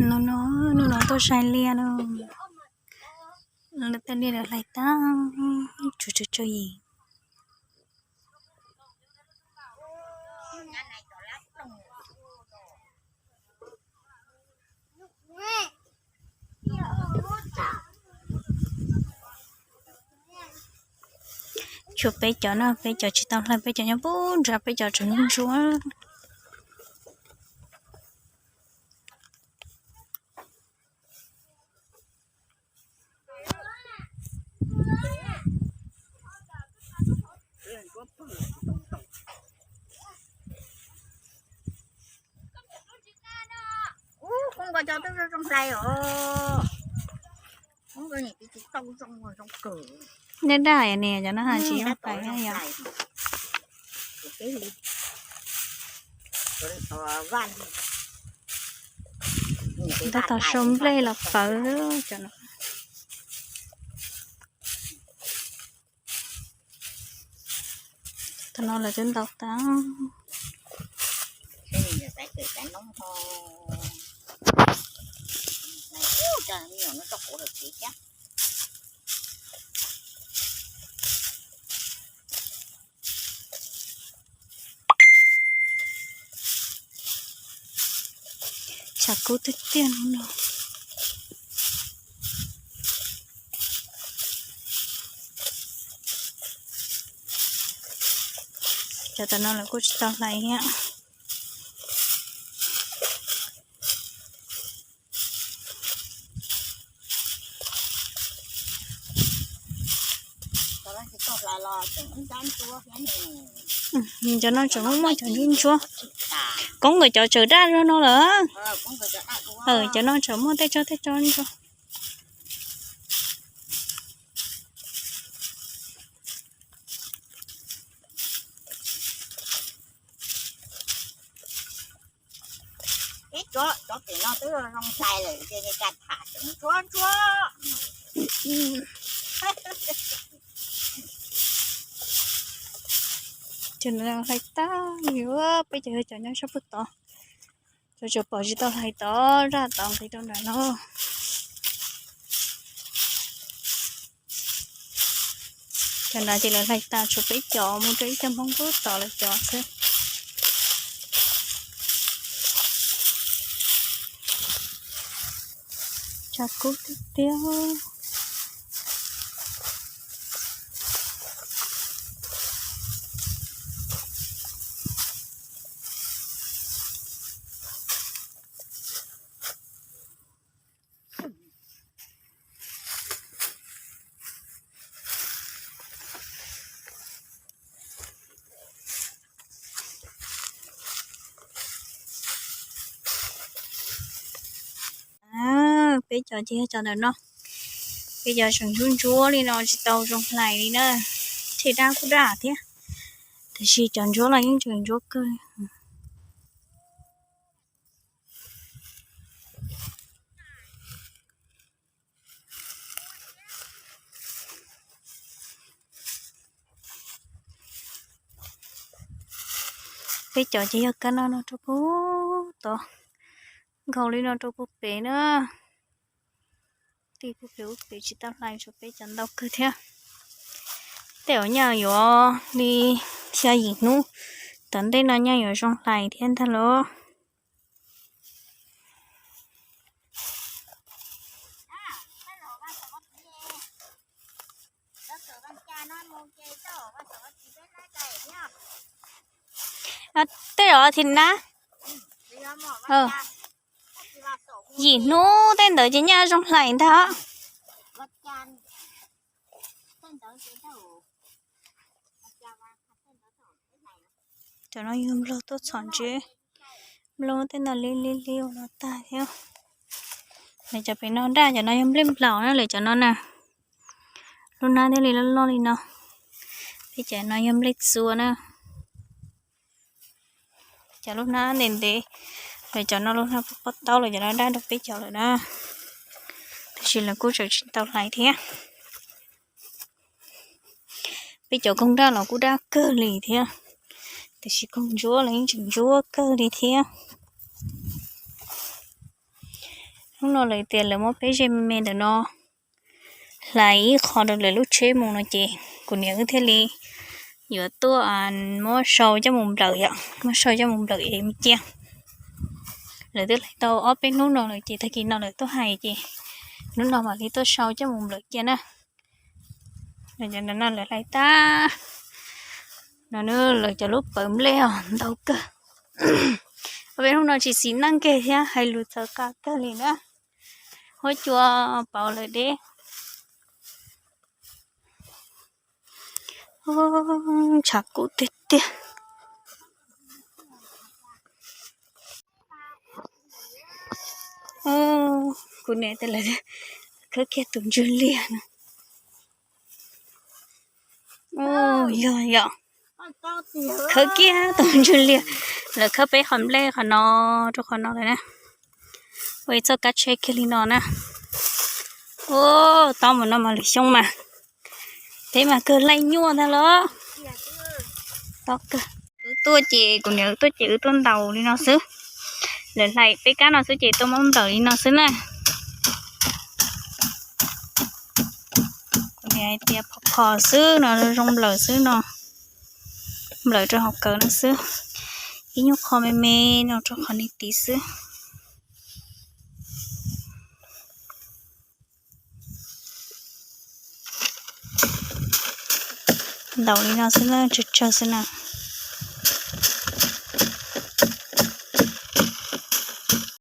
No no, hnub no tuaj saib liaj no, lawv tej liaj lawv hlais tag, tsuas tsawg tsawg yim. Tshuav peb cov no, peb cov tsis tau hlais, peb cov nyob pub nrad, peb cov tseem ntsuab. Daj daj niam cov no tsis yooj pais yog. Tab tom sau nplej los pawv cov no. Tam no lawv twb ntaus tas. Tshav kub tiag tiag no. Cov tam no lawv kuj tsis tau hlais thiab. Cov no tseem muaj muaj cov ntsuab ntsuab. Koob nkawd cov tseem daj zog no lawm. Cov no tseem muaj tej tsob tej tsob ntsuab. Ib tsob, tsob pem no twb zoo hlais lawm, ces tham tseem ntsuab ntsuab. Ces hlais tag li, peb cov yog cov nyob sab puag tod. Cov tseem pom tsis tau hlais tod, zaj tod nqis rau nram no. Cov nrad ces lawv hlais tas, tshuav peb cov mus rau ib co Hmoob pub tod lawv cov xwb. Tshav kub tiag tiag. Peb cov ces yog cov ntawm no. Peb cov tseem ntsuab ntsuab li no tsis tau zoo hlais li na. Tej daj kuj daj thiab, tiam sis cov ntsuab los yeej tseem ntsuab kawg. Peb cov ces yog kab no no rau puag tod, nkaus li no rau puag pem na. Tej puag pem ub pem tsis tau hlais, tshuav peb cov ntau kawg thiab. Tej zaum nyaj yuav li xya yim hnub tom ntej no nyaj yuav zoo hlais thiab ntag lauj. Tej zaum thib na, yim hnub tej ntawd ces nyaj zoo hlais ntag. Cov no yog nploog tuaj txhom ntses, nploog tej no li li li ua no tag thiab. Lawv cov pem no daj, cov no yog nplej nplaum na, lawv cov no na. Lub hnab thiaj li loj loj li no. Peb cov no yog nplej txua na. Cov lub hnab ntev ntev, lawv cov no lub hnab pob taub, lawv cov no daj dua peb cov lawm na. Tab sis lawv kuj tseem tsis tau hlais thiab. Peb cov koog daj los kuj daj kawg li thiab, tiam sis koog ntsuab los yeej tseem ntsuab kawg li thiab. Hnub no lawv tias lawv muab peb ze me me ntawm no hlais ib qho rau lawv lub tsheb mus no ces kuv niam wb thiaj li yuav tuaj muab sau coj mus nplawm yom, muab sau coj mus nplawm es cia. Lawv twb hlais tau ob peb hnub no lawm ces tag kis no lawv tuaj hais ces hnub no mam li tuaj sau coj mus nplawm cia na. No lawv hlais tag no, lawv cov lub pawv nplej os ntau kawg. Ob peb hnub no tsis xis neej kiag thiab hais lus txawv qa kawg li na. Huab cua pauv lawm deb. Ntshav kub tiag tiag. Kuv niam tias lawv khawb kiag tus ntswg liag no. Yog yom, khawb kiag tus ntswg liag. Lawv khawb peb qhov nplej qhov no rau qhov no lawm na. Ua ib txoj kab tsheb kiag li no na. Tob mus no mas lwm xyoo mas peb mas kawg laij nyuaj ntag los. Tob kawg. Wb tuaj ces kuv niam wb tuaj ces wb tuaj ntaus li no xwb. Lawv hlais peb kab no xwb ces tuaj muab nplawm li no xwb na. Kuv niam hais tias phom phom xwb no, zoo nplawm xwb no. Nplawm rau hauv kawm no xwb. Ib nyuag qho me me no rau qhov ni tid xwb. Ntaus li no xwb na, tsawg tsawg xwb na.